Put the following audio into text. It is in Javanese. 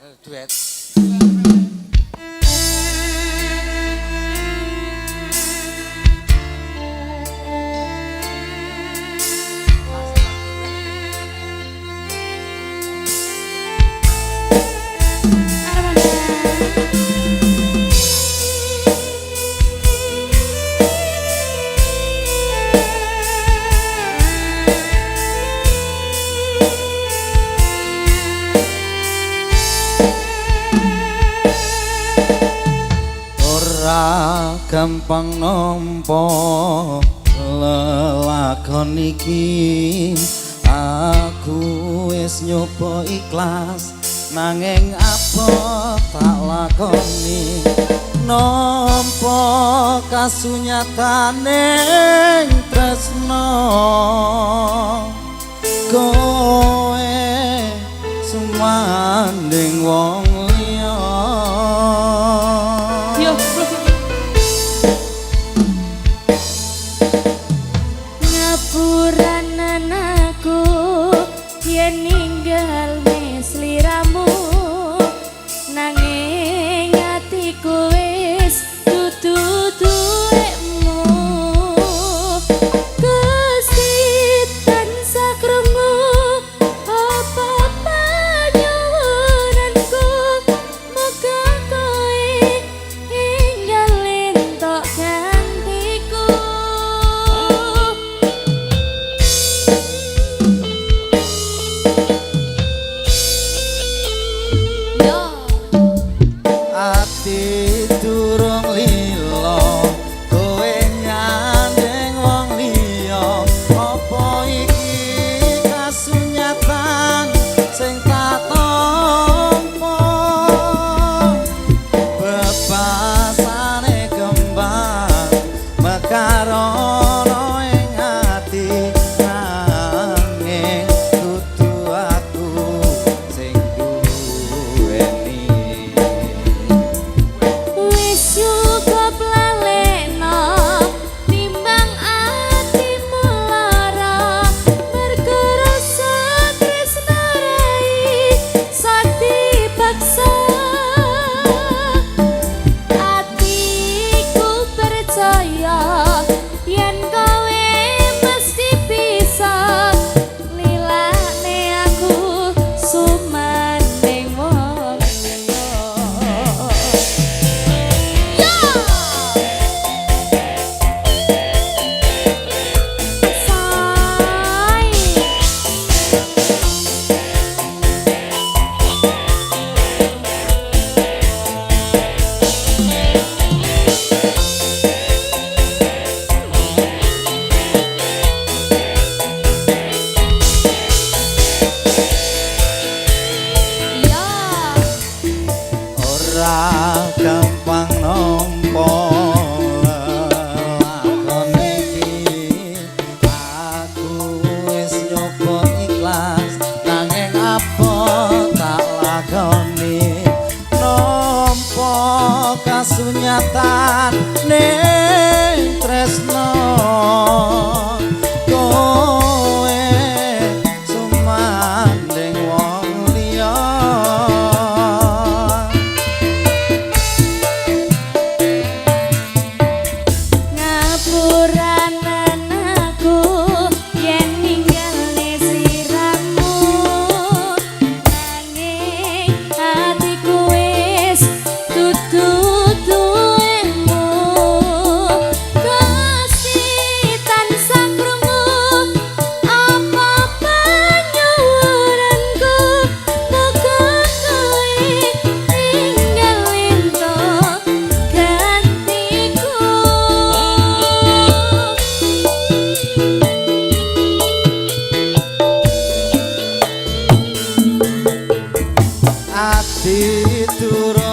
Duet. Ora gampang nampa lelakon iki, aku wis nyoba ikhlas nanging apa tak lakoni, nampa kasunyatane tresno kowe sumanding wong liya. Ngapuranan aku yen ninggal sliramu, nanging atiku wis dudu duwekmu. Gusti tansah krungu apa panyuwunanku, muga kowe enggal entuk gantiku. Ati durung lila kowe nyanding wong liya, apa iki kasunyatan sing tak tampa, bebasane kembang mekar ana ing ati, nanging dudu aku sing duweni. Wis cukup lalekno timbang atimu lara, mergo rasa tresno rai dipaksa. Atiku percaya yen kowe mesti bisa lilane aku sumanding wong liya. Say. Ya. Ora gampang nampa lelakon iki, aku wis nyoba ikhlas nanging apa tak lakoni, nampa kasunyatan ning tresno kowe sumanding wong liya. Ngapuranan aku yen ninggal sliramu, nanging atiku wis dudu duwekmu. Gusti tansah krungu apa panyuwunanku, muga kowe tinggal entuk gantiku. Ati durung